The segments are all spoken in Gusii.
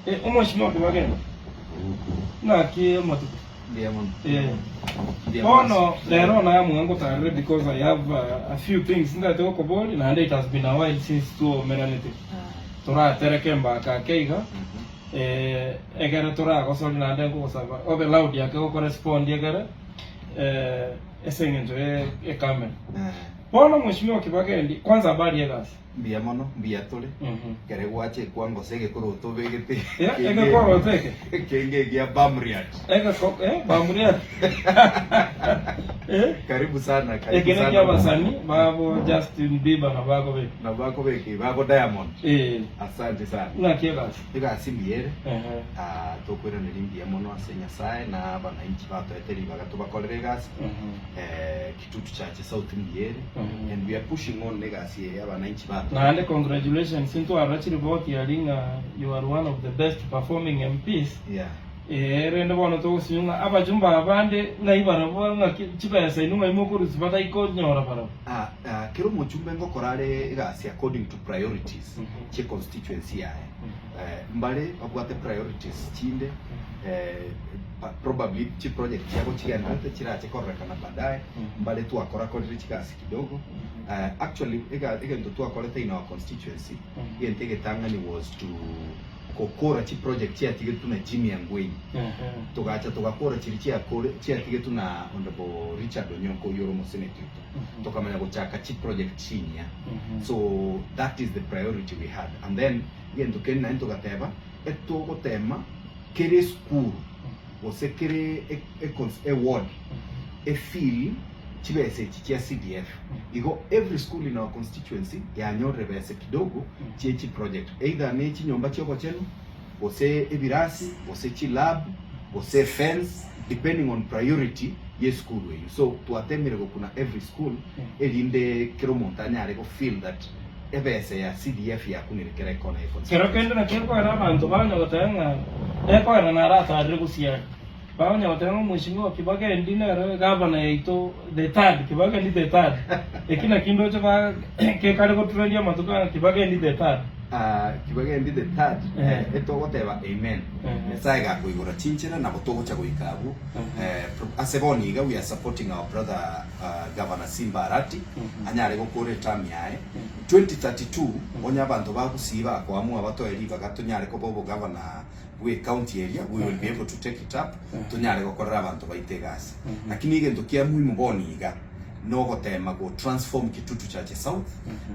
Eh, omweshimiwa Kibageni, ng'aki amatuko? Mbuya mono. Eh. Mbuya Bono mono. rero namwe ngotarere because I have uh, a few things ndate gokoboria naende it has been a while since twomeranete toratereke embaka ake iga eh, ekere toragosori naende nkogosaba obe loud ake gokorespond ekere eh, ase eng'encho ye ekamera Eh, bono mweshimiwa Kibagendi kwanza habari egasi Mbuya mono, mbuya tore. Ekero gwacha ekwango gose egekoroto obegete Eh, egekoroto eke? Kenge egia Bamriat. Egeko eh Bamriat. Eh? Karibu sana, karibu Eke sana. nekia abasani babo Justin Bieber na bakobeka. Na bakobeka babo Diamond. Eh. Asante sana. Ng'aki egasi? Egasi mbuya ere. Ehe. Ah, tokoiraneria mbuya mono ase Nyasaye na abananchi batoete ribaga tobakorere egasi. Mhm. Eh, Kitutu Church South mbuya ere and we are pushing on negasi eye abananchi bato. Naende congratulations ntwarora chiripoti aria ng'a you are one of the best performing MPs. Yeah. Ee rende bono togosinywa ng'a abachumbe aba bande ng'ai barabwo ng'aki chibesa inwe ng'ai mokorusia batai konyora barabwo. Ah, ah, kera omochumbe ngokora are egasi according to priorities chie constituency yaye. Eh, mbare babwate priorities chinde eh, pa- probably chiproject chiabo chigenderete chirache kororekana baadaye mbare twakorakorire chigasi kidogo Eh, actually ega- egento twakorete in our constituency egento egetang'ani was to gokora chiproject chiatigetwe na Jimmy Angwenyi togacha togakora chiria chiakore chiatigetwe na Honorable Richard Onyonka oyio ore omosenate oito tokamanya gochaka chiproject chinyia so that is the priority we had and then egento kende naende togateba etogotema kere esukuru gose kere eward efill chibesa echi chia CDF igo every school in our constituency yanyorire besa kidogo chie chiproject either ne chinyomba chiobochenu gose ebirasi gose chilab gose efence depending on priority ye esukuru eyio so twatemire gokuna every school erinde kera omonto anyare go feel that ebesa ya CDF yakunire kera ekona ye Kero constituency. kende nakio ekoera abanto banya goteba ng'a ekoera naratarire gosiaria. Bagonya goteba ng'a omweshimiwa Kibagendi nere gavana yaito the third, Kibagendi the third. Eki nakio ndoche ba kekare gotrendia amatuko aya Kibagendi the third. Ah, Kibagendi the third, Eh. etogoteba amen. Eh. Nyasaye gakoigora chinchera nabo togocha goika abwo. Eh, pro- ase bono iga we are supporting our brother ah, Governor Simba Arati anyare gokora eterm yaye. 2032 onye abanto ba Gusii bakoamua batoe ribaga tonyare koba obogavana bw'ecounty eria, we will be able to take it up tonyare gokorera abanto baito egasi. Lakini egento kia muhimu bono iga nogotema go transform Kitutu Chache South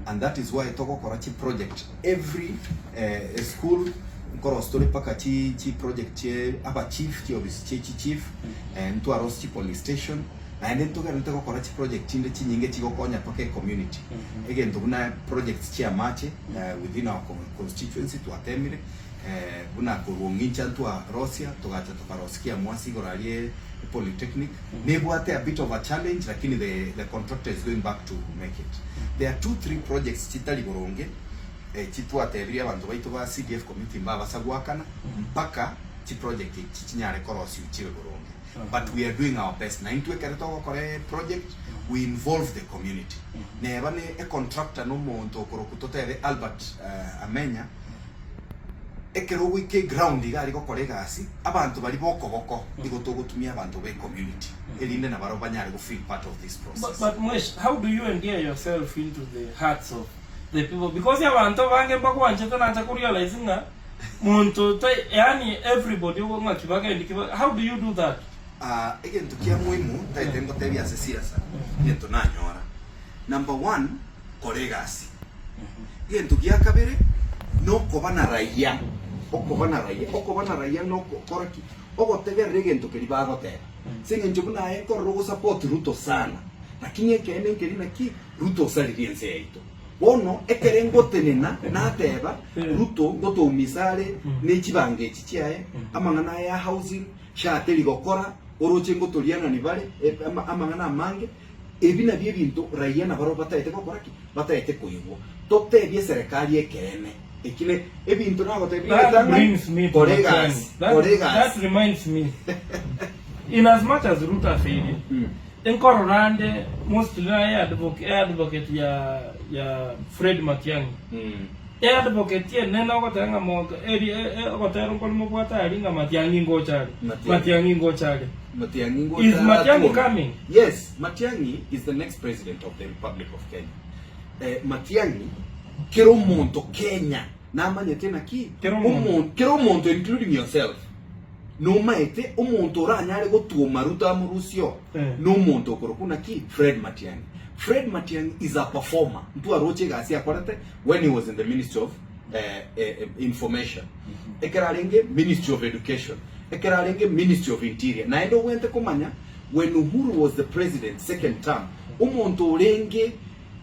and that is why togokora chi project every eh, school nkorosia tore mpaka chi chi project chie aba chief chiofisi chie chi chief eh, ntwarosia chi police station naende ntogenderete gokora chi project chinde chinyinge chigokonya mpaka ecommunity egento buna projects chia amache eh, within our constituency twatemire Buna korwa ong'incha ntwarosia, togacha tokarosia kiamwasi igoro aria epolytechnic. Nebwate a bit of a challenge lakini the, the contractor is going back to make it. There are two, three projects chitari boronge eh, chitwatebirie abanto baito ba CDF committee mbabasa goakana mpaka chiproject echi chinyare korosiwa chibe boronge. But we are doing our best. Na intwe ekero togokora eproject, we involve the community. Neba ne econtractor na omonto okorokwa totebe Albert eh, Amenya, Ekero ogoika eground iga aria gokora egasi, abanto baria b'okoboko nigo togotumia abanto be community erinde nabarabwo banyare go feel part of this But, process. but Mwesh, how do you endear yourself into the hearts of the people? Because abanto abange mbagwanchete nacha korealize ng'a monto tai yaani everybody ogo ng'a kibagendi kiba how do you do that? Ah, egento kia muhimu ntaete ngotebia ase siasa, egento nanyora, number one, kora egasi. Egento gia kabere nokoba na raia, okoba na raia, okoba na raia nokokora ki? Ogotegerera egento keria bagoteba. Ase eng'encho buna aye nkorora ogosupport Ruto sana, lakini ekeene nkeri naki Ruto osaririe ense yaito. Bono ekere ngotenena nateba Ruto ngotoumisa are ne chibango echi chiaye, amang'ana aya ya housing, SHA teri gokora, oroche ngotorianani bare, amang'ana amange. Ebi nabio ebinto raia nabarabwo bataete gokora ki? Bataete koigwa. Totebie eserekari ekeene. Eki ne ebinto nagotebirie That ritang'ani, brings me to kora Matiang'i. egasi, That, kora that egasi. reminds me. In as much as Ruto afailed, nkorora ande mostly naye advocate, advocate ya, ya Fred Matiang'i. Eadvocate enene ogoteba ng'a monto eri ogotera nkori mobwate aria ng'a Matiang'i ngocha are. Matiang'i. Matiang'i ngocha are. Matiang'i ngocha Is Matiang'i atuome. coming? Yes, Matiang'i is the next president of the Republic of Kenya. Eh, Matiang'i kera omonto Kenya namanyete naki Kera omonto. omo- kera omonto including yourself nomaete omonto oranyare gotuoma Ruto amorusie oo Eh. nomonto okorokwa naki Fred Matiang'i. Fred Matiang'i is a performer. Ntwaroche egasi akorete when he was in the ministry of eh, eh, information ekero arenge ministry of education ekero arenge ministry of interior naende obwente komanya when Uhuru was the president second term omonto orenge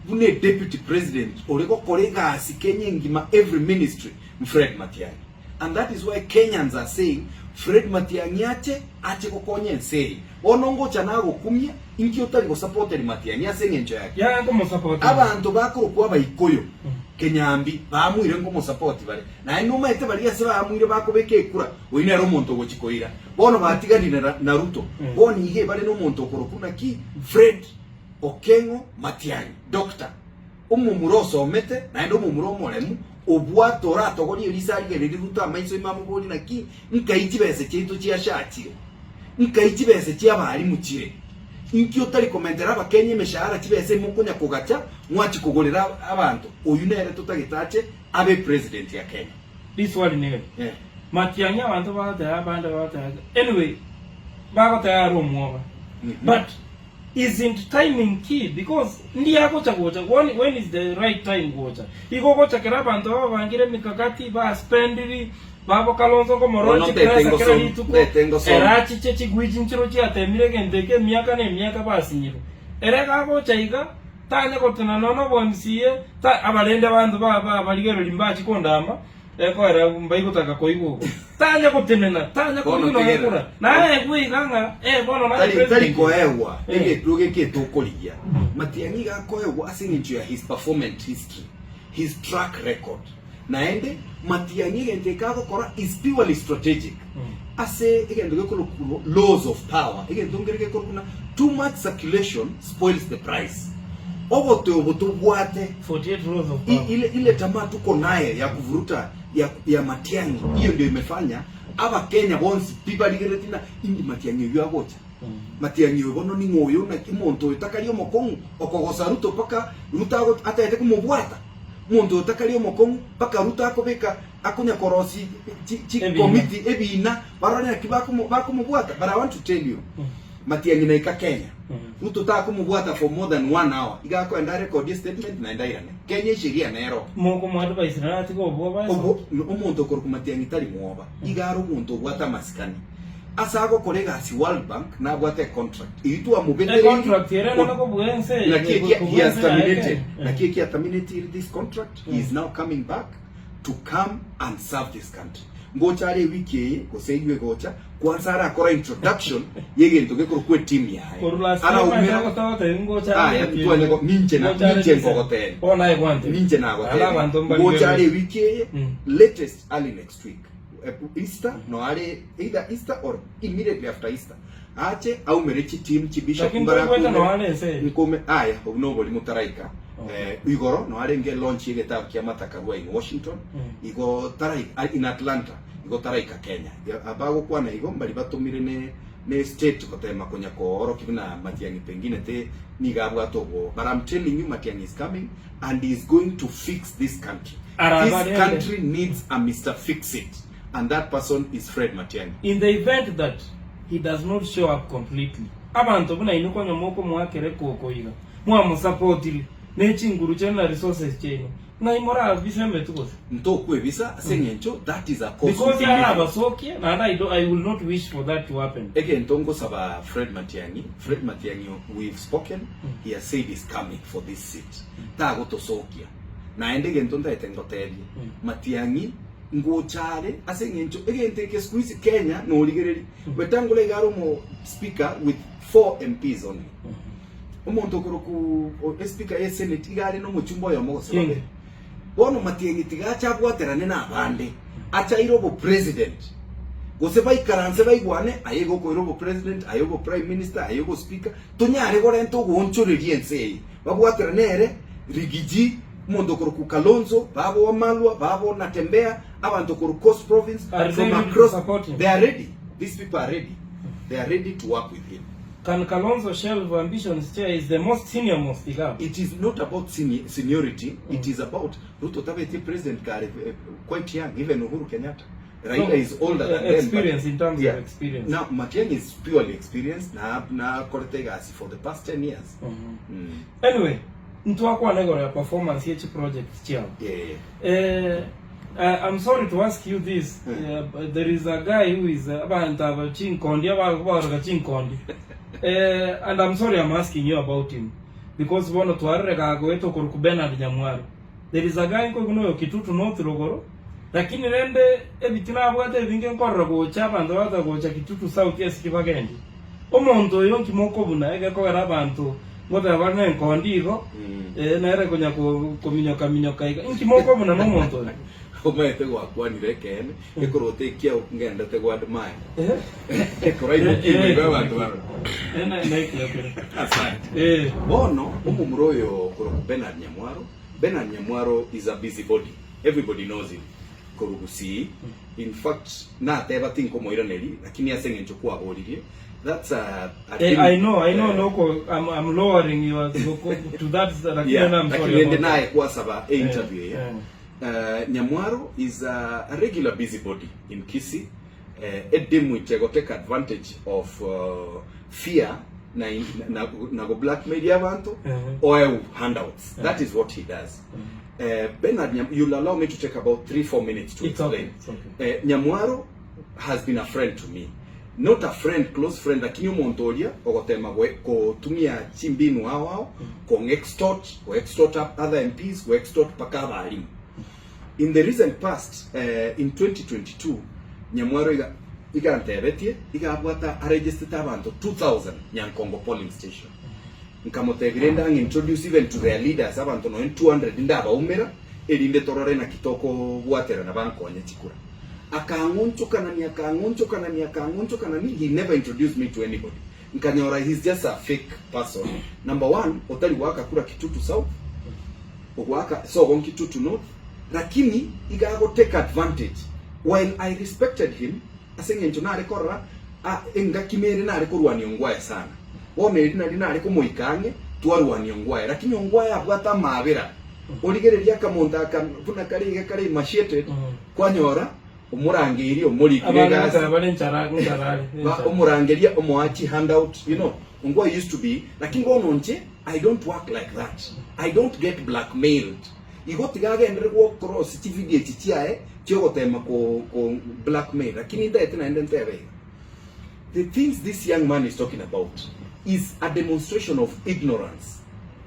buna deputy president ore gokora egasi Kenya engima every ministry Fred Matiang'i and that is why Kenyans are saying Fred Matiang'i ache ache gokonya ense eye bono ngocha nagokumia inki otari gosapoteri Matiang'i ase eng'encho yake Yaya nkomosapotera. Abanto bakorokwa Abaikoyo, Kenyambi, baamuire nkomosapoti bare. Naende nomaete baria ase baamuire bakobeka ekura, oyio nere omonto ogochia koira. Bono batiganire na Ruto. Bono iga ebare nomonto okorokwa naki? Fred Okeng'o Matiang'i, Doctor, omomura osomete naende omomura omoremu, obwate oratogorie eriso arigererie Ruto amaiso ime amoborie naki nkai chibesa chiaito chiashachire? Nkai chibesa chi'abalimu chire? Inki otari komentera Abakenya emeshahara chibesa imokonya kogacha mwachi kogorera abanto? Oyio nere totagete ache abe president ya Kenya. Riswali neri, Eh. Matiang'i abanto bagoteba abande bagoteba anyway bagoteba are omwoba but isn't timing key because ndiagocha gocha when, when is the right time gocha igo ogochakera abanto babangire emikakati baspendiri babo Kalonzo Bono nkomoroche ndete presa kera ngosom- rituko ndete ngosom. erachiche chigwichi nchiro chiatemire egento eke emiaka na emiaka basinyirwe ere gagocha iga tanya gotena nonya obo MCA ta abarende abanto ba ba barigereri mbachi kondamba Ekoera mbaigotaka koigwa obo. Tanya gotenena, tanya Bono korigia nonya tegerera. kura. Naye egwe iga ng'a eh bono naye Tari, tari president. koegwa Eh. egeturo geke etokorigia. Matiang'i iga akoegwa ase eng'encho ya his performance history, his track record. Naende Matiang'i egento eke agokora is purely strategic. Ase egento gekorokwa laws of power, egento nkere gekorokwa buna too much circulation spoils the price. Obote obo tobwate 48 laws of I- power. ile, ile tamaa tuko naye ya kuvuruta ya, ya Matiang'i hiyo ndio imefanya abakenya bonsi pi barigeretie na indi Matiang'i oyio agocha Matiang'i oyo bono ning'o oyo naki omonto oyo takari omokong'u okogosa Ruto mpaka Ruto ago- atagete komobwata omonto oyo takari omokong'u mpaka Ruto akobeka akonya korosi chi, chi Ebina. committee ebina barore naki bakomo- bakomobwata but I want to tell you Matiang'i naika Kenya Ruto takomobwata for more than one hour, iga akoenda arekodie statement naende airane. Kenya esheria nero. Mokomoadvise nere atige obwoba ase. Obo omonto okorokwa Matiang'i tari mwoba, iga are omonto obwate amasikani. Ase agokora egasi World Bank nabwate econtract eyio twamobetereirie Econtract ere nere kobua ense eye, naki ekia kobua he has ense yaye terminated Kenya. naki ekia terminated this contract he is now coming back to come and serve this country. Ngocha are ewiki eye gose eyio egocha kwanza arakora introduction yegento gekorokwa eteam yaye. Korwa last year Araumera manje agoteba ngocha Aya, ntwanye go- ninche na- ninche nkogotebia. Bono aye gwante. Ninche Ala nagotebia. abanto mbari Ngocha are bebe. ewiki eye Mm. latest early next week. Eh, Easter no are either Easter or immediately after Easter. Ache aumere chiteam chibishop Lakini mbare toigwete akoumera- no are ense eye. Nkome aya obu nobori motaraika. Okay. Eh, igoro no arenge launch y'egetabu kia Martha Karua in Washington Mm. igo taraika in Atlanta igo taraika Kenya Ya- abagokwana igo mbari batomire ne ne state gotema konya koorokia buna Matiang'i pengine te niga abwate obwoba but I'm telling you Matiang'i is coming and he is going to fix this country Araba this rende. country needs a Mr. Fix It and that person is Fred Matiang'i In the event that he does not show up completely, abanto buna inwe konya mokomoakera ekoko iga, Mwamosapotire ne chinguru chiaino na resources chiaino, ng'ai morabise emetwe gose? Ntokwebisa ase eng'encho that is a cause Because of immediate. arabasokie, naende I, do, I will not wish for that to happen. Egento ngosaba Fred Matiang'i, Fred Matiang'i we've spoken, he has said he's coming for this seat. Tagotosokia. Naende egento ntaete ngotebie, Matiang'i ngocha are ase eng'encho egento eke siku hizi Kenya norigereria. Wetangula iga are omo speaker with 4 MPs only. Omonto okorokwa espika ye senate iga are nomochumba oyomo gose King. babere. Bono Matiang'i tiga ache abwaterane na abande, ache aire obopresident. Gose baikaranse baigwane, aye iga okoira obopresident, aye obo prime minister, aye obo speaker, tonyare korenta ogoonchoreria ense eye. Babwaterane ere, Rigiji, Omonto okorokwa Kalonzo, baba Wamalwa, baba Natembeya, abanto korwa Coast Province, Are they from ready to across, support him? they are ready. These people are ready. They are ready to work with him. Can Kalonzo shelve ambitions chair is the most senior most iga? It is not about seni seniority, it is about Ruto tabetie president kare eh, quite young, even Uhuru Kenyatta. Raila No, is older than them. experience, but- in terms of experience. Now, Matiang'i is purely experienced na na korete egasi for the past 10 years. Mm. Anyway, ntwakwana igoro ya performance ye chiproject chiabo. Yeah. Eh, uh, I'm sorry to ask you this. Uh, but there is a guy who is uh, abantu aba chinkondi abaroka chinkondi. Eh, and I'm sorry I'm asking you about him because bono twarire gagoeta okoruku Bernard Nyamwaro. There is a guy nkoigwa noyo Kitutu North rogoro lakini rende ebitina abwate ebinge nkorora gocha abanto bagotaka gocha Kitutu South ase kibagendi. Omonto oyo nki mokobuna egekogera abanto ngoteba bare nenkondi igo eh, nere konya kominyoka minyoka iga inki mokobuna nomonto oyo? Omanyete gwakwanire ekeene, ekorota ekiao ngendete go admire. Eh? Ekero aimokiigwe igo abanto barore. Eh, na- naikire. Asante. Eh. Bono omomura oyo okorokwa Bernard Nyamwaro, Bernard Nyamwaro is a busy body, everybody knows him korwa Gusii. In fact nateba tinkomoiraneria lakini ase eng'encho kwaboririe that's a, a Eh, I know, I know, eh, noko, I'm, I'm lowering your to that, lakini yeah, I'm sorry lakini rende about that. naye kwasaba e interview eye. Eh, Nyamwaro is a, a regular busybody in Kisii. Uh, edimwite go take advantage of uh, fear na, na, na go blackmail abantu Mhm. or handouts. That is what he does. Uh, Bernard, Nyam- you'll allow me to take about 3-4 minutes to It's okay, explain. it's okay. Nyamwaro has been a friend to me. Not a friend, close friend, lakini omonto oria ogotema gwe- gotumia chimbinu ao ao, kong extort, go extort up other MPs, go extort mpaka abalimu. In the recent past, eh, in 2022, Nyamwaro iga iga antebetie, iga abwata aregistete abanto 2000 Nyankongo polling station. Nkamotebia rende ang'e introduce even to their leaders abanto nonya 200 ndabaumera erinde torore naki tokobwaterana bankonye chikura. Akang'onchokanania akang'onchokanania akang'onchokanania he never introduced me to anybody. Nkanyora he's just a fake person. Number one, otari goaka kura Kitutu South, ogoaka sobo Kitutu North, lakini iga ago take advantage. While I respected him, ase eng'encho nare korora a engaki nere nare korwania Ongwae sana. Bono eri nario nare komoika ang'e twarwania Ongwae, lakini Ongwae abwate amaabera. Origereria akamonto aka buna kare iga kare emaciated, kwanyora omorangeirie omorikire Abana egasi. goteba bare nchara nchara are, Ba nchara. omorangeria omoachi handout, you know, Ongwae used to be, lakini bono inche I don't work like that. I don't get blackmailed. Igo tiga agenderere go cross chivideo echi chiaye chiogotema ko ko blackmail, lakini ntaete naende ntebe iga. The things this young man is talking about is a demonstration of ignorance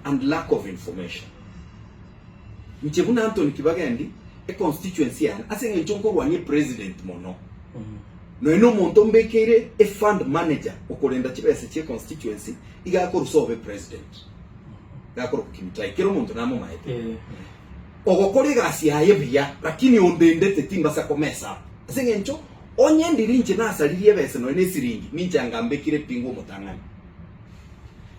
and lack of information. Inche buna Anthony Kibagendi, econstituency yane, ase eng'encho nkorwania epresident mono, nonya na omonto mbekeire efund manager okorenda chibesa chie constituency, iga akorusa obe president. Iga akorokwa Kimutai, kera omonto namomaete. Eh. Ogokora egasi yaye buya, lakini ondendete timbasa komesa up. Ase eng'encho onye ndiri inche nasaririe ebesa nonya na esiringi, ninche anga mbekire epingu omotang'ani.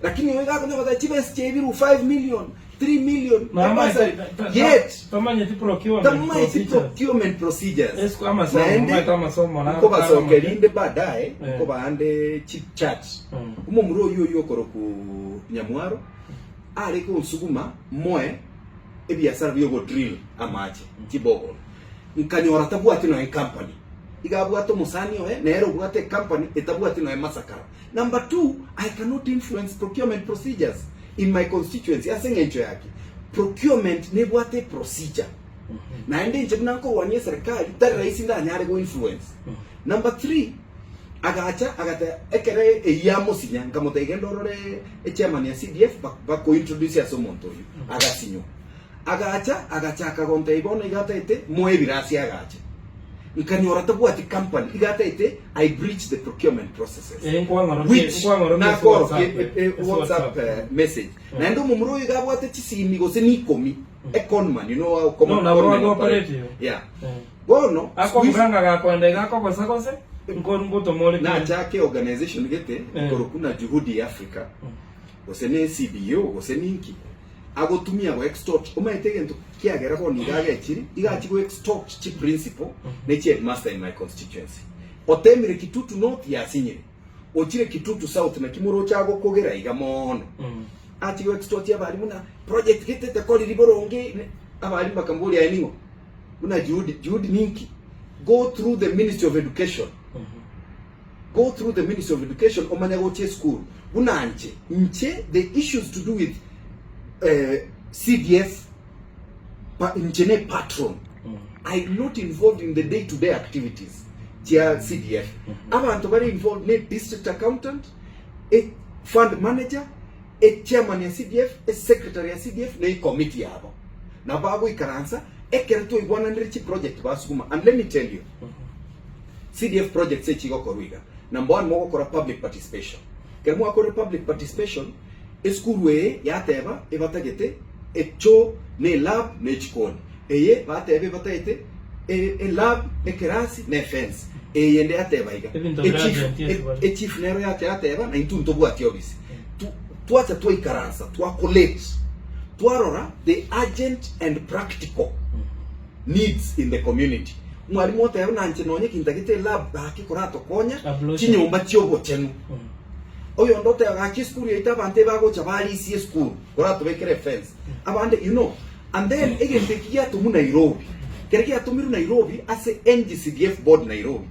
Lakini oyo iga akonya goteba chibesa chiaibirwe 5 million, 3 million, ebasari, yet Tamanyeti procurement tamaeti procedures. procurement procedures. Esiko amasomo, Naende, omanyete amasomo na- nkobasokeria inde baadaye, Eh. nkobaande chit chat. Mm. Omomura oyio oyio okorokwa Nyamwaro, are gonsuguma moe ebiasara bi'ogodrill amache, chiborehole. Nkanyora tabwati nonya ecompany. Iga abwate omosani oye, nere obwate ecompany etabwati nonya masakara. Number two, I cannot influence procurement procedures in my constituency ase eng'encho yaki, procurement nebwate eprocedure. Naende inche buna nkorwania eserekari, tari rahisi ndanyare go influence. Number three, agacha agateba ekero eyio amosinya, nkamotebia genda orore echairman ya CDF bakointroduce ase omonto oyio, agasinywa. Agacha agachaka gontebia bono iga ataete moe ebirasi agache. Nkanyora tabwati company iga ataete I breach the procurement processes. Eh, nkwang'orokia- Which nkwang'orokia ase nakorokia WhatsApp, e- e- ase WhatsApp WhatsApp. eh, message. Naende omomura oyo iga abwate chisimi gose nikomi, a conman, you know how common No, nabo conmen bago operate. operate igo. Yeah. Eh. Bono Akomuranga gakoenda iga akogosa gose nko ngotomore nachake organization gete Eh. korokwa na Juhudi Africa gose ne CBO gose ninki. Agotumia go extort, omanyete egento kiagera bono iga agechiri, iga achie go extort chi principal ne chi headmaster in my constituency. Otemire Kitutu North yasinyire, ochire Kitutu South naki moroche agokogera iga moono. Achie go extort abarimu buna project gete tekoriri boronge, abarimu bakamboria aye ning'o? Buna Juhudi, Juhudi ninki? Go through the Ministry of Education. Go through the Ministry of Education omanye gochia esukuru. Buna nche, nche the issues to do with eh, CDF pa, nche ne patron. I am not involved in the day to day activities chia CDF. Abanto bare involved ne district accountant, e fund manager, e chairman ya CDF, e secretary ya CDF ne committee yabo. Nabo bagoikaransa ekero twaigwananire chiproject basuguma. And let me tell you, CDF projects echi igokorwa iga, number one mogokora public participation. Ekero mwakorire public participation, esukuru eye yateba ebatagete echoo na elab na echikoni, eye bateba ebatagete elab, ekerasi na efence, eye ende yateba iga. Ebinto bire Echief urgent ase bare. echief nero yacha yateba na intwe ntobwati obisi. Twacha twaikaransa twa collate twarora the urgent and practical needs in the community. Mwalimu oteba buna inche nonye kintagete elab gaki koratokonya Ablution. chinyomba chi'obochenu. Oyonde oteba gaki esukuru yaito abanto ebagocha barisie esukuru koratobekere efence. Abande you know and then egento eki giatomwa Nairobi, kere giatomirwe Nairobi ase NGCDF board Nairobi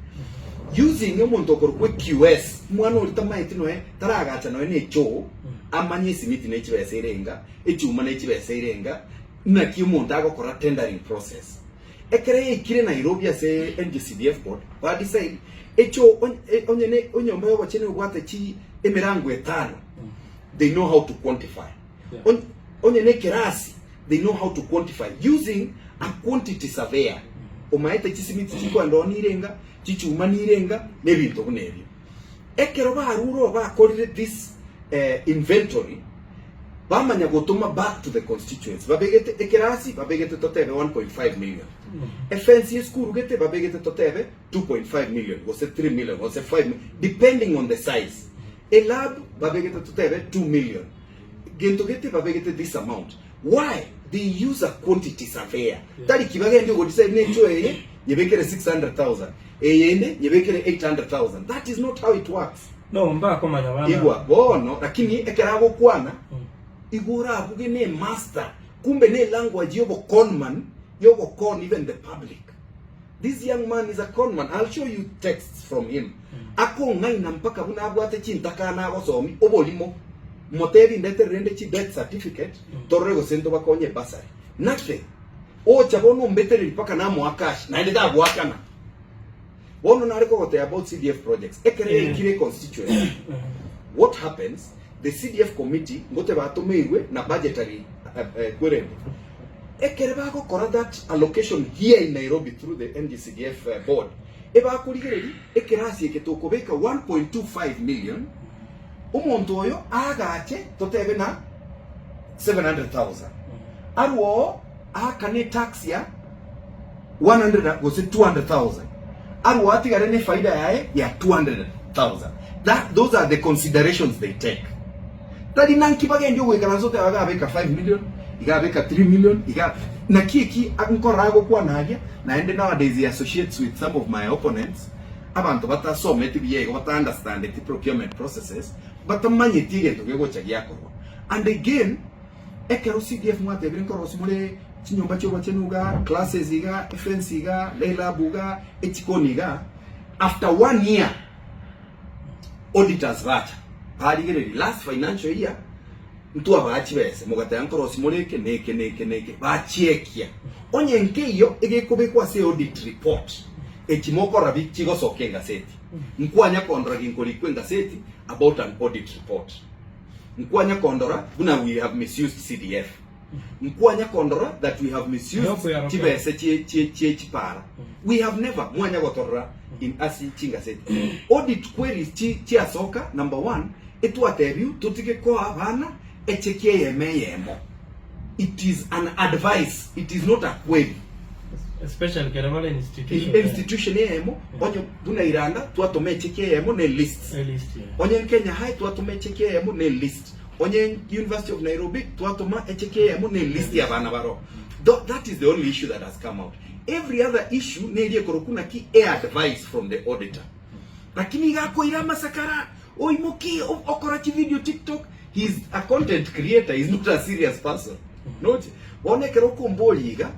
using omonto okorokwa QS, omwana oria tamaeti noe taragacha noe ne echoo amanye esimiti ne chibesa ere enga, echuma ne chibesa ere enga, Naki omonto agokora tendering process? Ekero yaikire Nairobi ase NGCDF board, ba decide echo onye ne enyomba y'obochenu ebwate chi emerango etano, they know how to quantify. Yeah. Onye ne ekerasi, they know how to quantify using a quantity surveyor. Omaete chisimiti chikoenda oo nirenga, chichuma nirenga, na ebinto buna ebio. Ekero barure oo bakorire this eh, inventory, Bamanya gotoma back to the constituency babegete ekerasi babegete totebe 1.5 million, efence yesukuru gete babegete totebe 2.5 million gose 3 million gose 5 million depending on the size, elab babegete totebe 2 million, gento gete babegete this amount. Why? They use a quantity surveyor. Tari ki bagende ogodecide necho eye nyebekere 600,000 eye ende nyebekere 800,000 that is not how it works. No mbakomanya bana. Igwa bono, lakini ekero agokwana, igo orabuge ne master, kumbe ne language yobo conman, yogo con even the public. This young man is a conman. I'll show you texts from him. Akong'aina mpaka buna abwate chintakana agosomi oborimo. Motebi ndetere rende chi death certificate torore gose ntobakonye bursary. Nothing. Ocha bono ombetereri mpaka namoa cash naende tagoakana. Bono nare kogotebia about CDF projects, ekero yaikire econstituency, what happens, the CDF committee ngote batomeirwe na budgetary kwerende, ekere bagokora that allocation here in Nairobi through the NGCDF board, ebakorigereria ekerasi eke tokobeka 1.25 million, omonto oyo aagache totebe na 700,000, arwe oo aakane etax ya 100 gose 200,000 arwo atigare ne faida yaye ya 200,000 that those are the considerations they take tari nanki bagendi ogoikaransa oteba iga abeka 5 million iga abeka 3 million iga naki eki nkorora agokwana aria naende nowadays he associates with some of my opponents abanto batasometi buya igo bata understandeti procurement processes batamanyeti egento gegocha giakorwa and again Ekero CDF mwatebire nkorosia more chinyomba chi'obochenu iga, classes iga, efence iga, lab iga, echikoni iga, after one year auditors bacha barigereria last financial year ntwabaa chibesa mogateba nkorosia more eke na eke na eke na eke, bachiekia. Onye nkeiyo egekobekwa ase audit report echi mokorora bi chigosoka engaseti. Nkwanya kondora ginkorikwa engaseti about an audit report. Nkwanya kondora buna we have misused CDF. Nkwanya kondora that we have misused Yokoyaroka. chibese chie chie chie chipara. We have never mwanya gotorora in ase chingaseti. Audit queries chi chiasoka number one etwatebiu totige koa abana echeki eyemo eyemo. It is an advice, it is not a query. Especially kere bare institution. Institution eyemo onye buna Iranda twatoma echeki eyemo ne list. A list, yeah. Onye Kenya High twatoma echeki eyemo ne list. Onye University of Nairobi twatoma echeki eyemo ne list ya abana baroo. Tho that is the only issue that has come out. Every other issue neri ekorokwa naki e advice from the auditor. Lakini iga akoira amasakara oimoki okora chivideo tiktok he is a content creator he is not a serious person. Noche bono ekero okomboria iga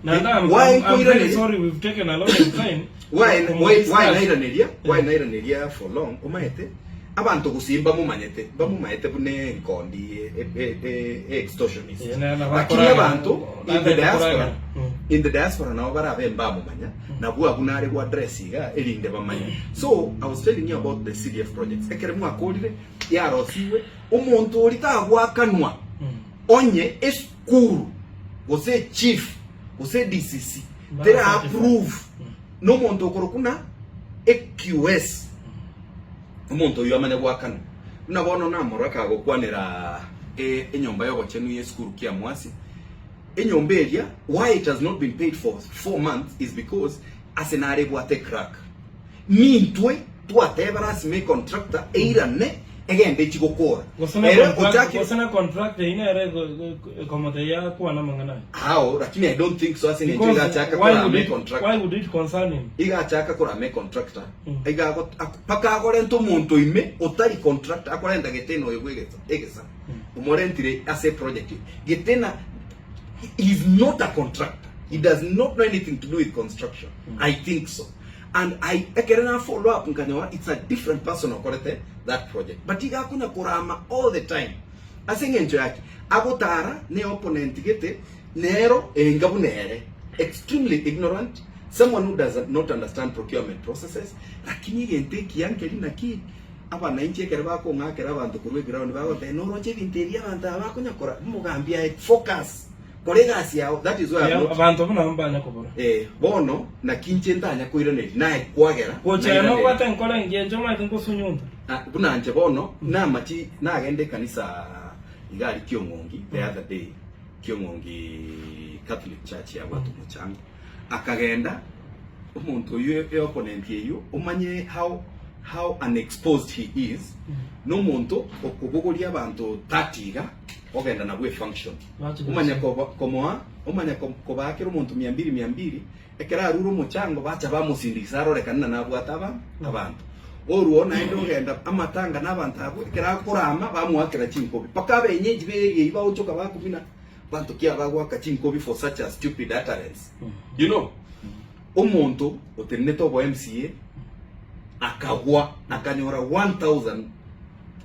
Naende I'm, why I'm, I'm very nkoiraneria sorry we've taken a lot of time why to why why discuss. nairaneria why nairaneria for long omaete Abanto gose mbamomanyete, mbamomaete buna enkondi e extortionist. Eh, na- na Lakini bakoragera- abanto in the bakoragera. diaspora, Mm. in the diaspora nabo barabe mbamomanya, nabwo abwo nare go address iga erinde bamanye. So I was telling you about the CDF projects. Ekere mwakorire yarosiwe, omonto oria tagwakanwa onye esukuru gose echief gose DCC tera approve nomonto okorokwa na AQS. Omonto oyio amanye goakanwa. Buna bono namorora kagokwanera enyomba y'obochenu y'esukuru kiamwasi, enyomba eria why it has not been paid for 4 months is because ase nare ebwate ecrack. Nintwe twateba lasima econtractor eirane egende echi gokora. Gose na Ere contract, ochakire gose na contract eyio nere ekomotebia akwane amang'ana aya. How lakini I don't think so ase eng'encho Because igachaka why korama would it, econtractor. why would it concern him? Igachaka korama econtractor Iga ago- ak- mpaka agorente omonto ime otari contractor akorenta getena oyo bw'egesa egesa omorentire ase eproject eye. Getena he is not a contractor he does not know anything to do with construction I think so and I ekere na follow up nkanyora it's a different person okorete that project but iga akonya korama all the time ase eng'encho yaki agotara ne opponent gete nero enga buna ere extremely ignorant Someone who does not understand procurement processes, lakini egento ekiya nkeri naki abanainchi ekero bakong'akera abanto korwa eground bagoteba noroche ebinto ebi abanto aba bakonya kora omogambi aye focus kora egasi yao that is why I've not Abanto buna mbanya kobora. eh bono naki inche ntanya koiraneria naye kwagera Gocha nairaneria. nobwate enkoro engiya inche omanyete nkosunyunta. Ah, buna inche bono namachi nagenda ekanisa iga aria Kiong'ongi the other day Kiong'ongi Catholic Church yabwate omochango Akagenda omonto oyio e opponent eyio omanye how how unexposed he is nomonto okobogoria abanto 30 iga ogenda nabwo efunction omanye koba komoa omanye kobaakera omonto mia mbili mia mbili ekero arure omochango bacha bamosindigisa arorekane na nabwate aba abanto orwoo naende ogenda amatanga na abanto abwo ekero akorama bamoakera chinkobi mpaka abenyeji be area eyio bagochoka bakumina Banto ki aba goaka chinkobi for such a stupid utterance? You know, omonto otenenete obo MCA akagwa akanyora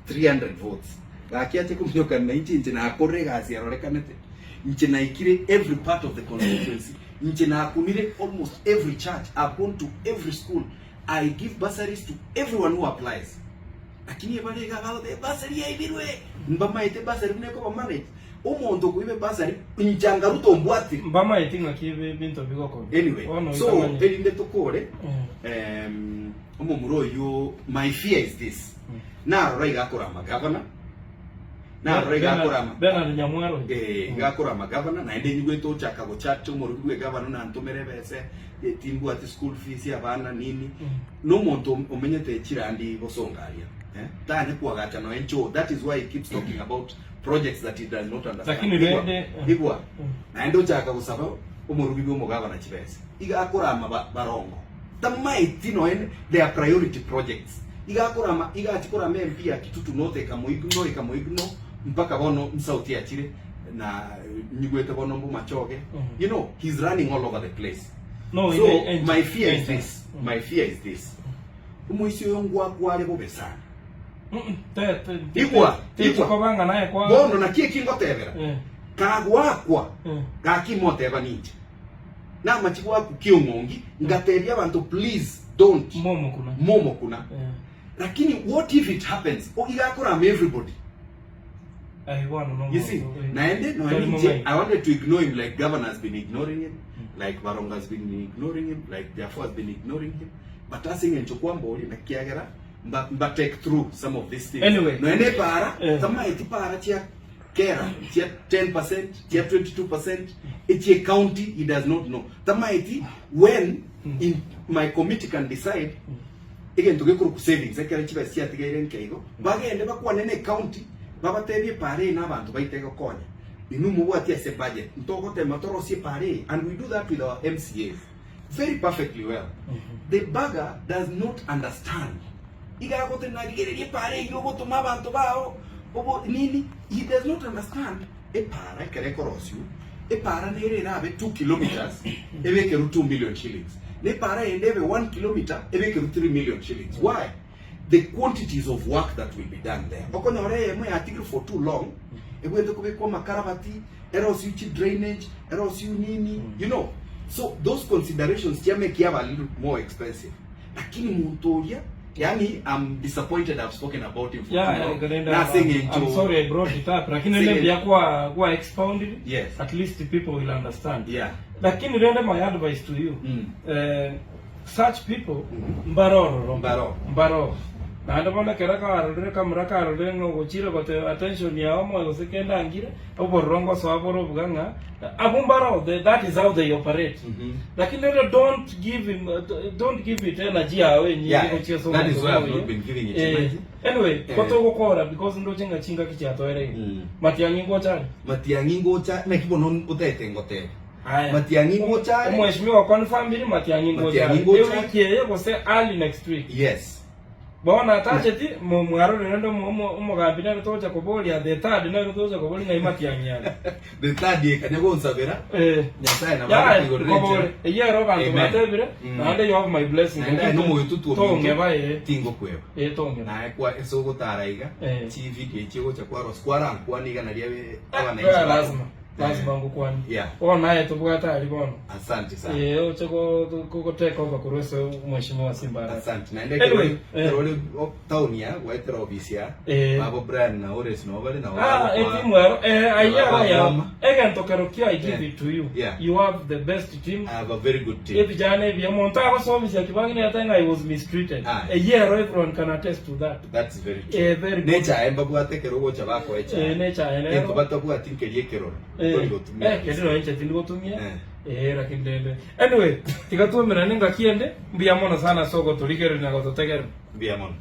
1300 votes. Gaki ache kominyokana na inche inche nakorire egasi yarorekanete. Inche naikire every part of the constituency. Inche nakunire almost every church. I've gone to every school. I give bursaries to everyone who applies. Lakini ebare iga bagoteba ebasari yaibirwe, mbamaete ebasari buna ekoba managed. Omonto okoiba ebasari inche anga Ruto ombwatire. Mbamaeti ng'aki ebinto bigokorwa. Anyway, Bono so oitamanye. erinde tokore Eh. em, omomura oyio my fear is this narora iga akorama gavana narora iga akorama Bernard Nyamwaro. Eh, iga akorama gavana naende nyigwete ochaka gochat omoroki bwe gavana nantomere ebese eh, timbwati school fees abana nini Nomonto omenyete chirandi bosongo aria eh, tanya koagacha noe nchoo that is why he keeps talking about projects that he does not understand. Lakini Igwa, rende, eh. igwa Mm. naende ochaka gosaba omorugi bwa omogabana chibesa iga akorama ba, barongo tamaeti noe their priority projects iga akorama iga achi korama MP ya Kitutu North ekamoignore ekamoignore mpaka bono nsauti yachire na nyigwete bono mbomachoge Mm. you know he's running all over the place No, so ine- enche- my fear is enche. this my fear is this omoisia oyo ngwakware bobe sana Mm, te- te- te- Igwa, te- igwa. tikobanga naye kwa bono naki eki ngotebera Eh, kagwakwa eh. gaki moteba ninche namachi gwaku kiong'ongi ngatebia abanto please don't Momo kuna. momo kuna Eh. lakini what if it happens O- igakorama everybody Aye bono no. You see, naende noe ninche, I wanted to ignore him like governor has been ignoring him, like Barongo has been ignoring him, like Jafo has been ignoring him. But ase eng'encho kwamboria na kiagera mba, mba take through some of these things. Anyway. Noene para, Eh. tamaeti para chia kera, chia 10%, chia 22%, echie county he does not know. Tamaeti when in my committee can decide egento gekorokwa savings ekero chibesa chiatigaire nke igo, bagende bakwane ne county. Babatebie epaara eye nabanto baito egokonya. Inwe mobwatie ase budget, ntogotema torosie epaara eye and we do that with our MCAs very perfectly well. The bugger does not understand. Iga agoteba ng'a rigereria epaara eyio ogotoma abanto bao obo nini, he does not understand epaara ekero ekorosiwa, epaara nere erabe 2 kilometres ebekerwe 2 million shillings, na epaara eyende ebe 1 kilometre ebekerwe 3 million shillings. Why? The quantities of work that will be done there. Okonyora eyemo yatigirwe for too long, ebwenerete kobekwa amakarabati, erosiwe chi drainage, erosiwe nini, you know. So those considerations chiameki yaba a little more expensive. Lakini monto oria, yaani I'm disappointed I've spoken about him for Yeah, too long. Glenda, Na ase I'm, eng'encho I'm sorry I brought it up. Lakini Ase nende eng'encho- mbuya kwa kwa expounded. Yes. At least people will understand. Yeah. Lakini rende my advice to you. Mm. Eh, such people mbarororo. Mbaro. Mbaro. Naende bono ekero karorire kamura karorire ng'a ogochire goteba attention yao moyo gose kende angire, obororo ngosoa bore obuga ng'a abwo mbaro the, that is how they operate. Lakini rende don't give him, don't give it energy yao enyinge Yeah, gochia ase that is omonto why I've oyo. not been giving it Eh, energy. anyway, Eh. ko togokora because ndoche ng'a chingaki chiatoereire. Mm. Matiang'i ngocha are. Matiang'i ngocha naki bono otaete ngotebe. Aya. Matiang'i ngocha are. Omweshimiwa confirm Matiang'i ngocha Matiang'i are. ngocha are. Ewiki eye gose early next week. Yes. Bono atacheti mo- mwarorire rende omo- omo- omogambi nere togocha koboria the third nere togocha koboria ng'ai Matiang'i are. The third ekanya gonsabera. Eh. Nyasaye nabo Yaya, akoigorera nkobore. enchera. Eyio ero abanto Amen. batebire, Mm. naende you have my blessing. Naende aye nomogetutu ominto, Tong'eba eh. tingokweba. Eh, tong'eba. Naye kwa ase ogotara iga, Eh. chivideo echi ogocha kwarosia, kwarankwana iga naria abananchi Eh, bako- lazima. Lazima ngokwanie. Yeah. Bono naye tobwate aria bono. Asante sana. Eh, oche go go go take over korwa ase omweshimiwa Simba Arati. Asante. Naende Anyway, ekero eh. ekero ore o- town ya gwaetera ofisi ya Eh. babo Brian na Ores nabo bare nabo Ah, bagokwa- etimu ero eh aiya Nabo ya bagoma. egento kero kia I give Yeah. it to you. Yeah. You have the best team. I have a very good team. Ebijana ebiya omonto agosomisia kibang'ina yate ng'a I was mistreated. Aye. Eyio ero everyone can attest to that. That's very true. Eh, very good. Nechae mbabwate ekero ogocha bakoa echae. Eh, nechae nero. Egento batabwati nkeria ekeroro. Eh, Tori gotumia. eh, keri nonya inche tindi gotumia. Eh. Eh, lakini rende. Anyway, tiga twaumerane ngaki ende, mbuya mono sana ase ogotorigereria na gototegerera. Mbuya mono.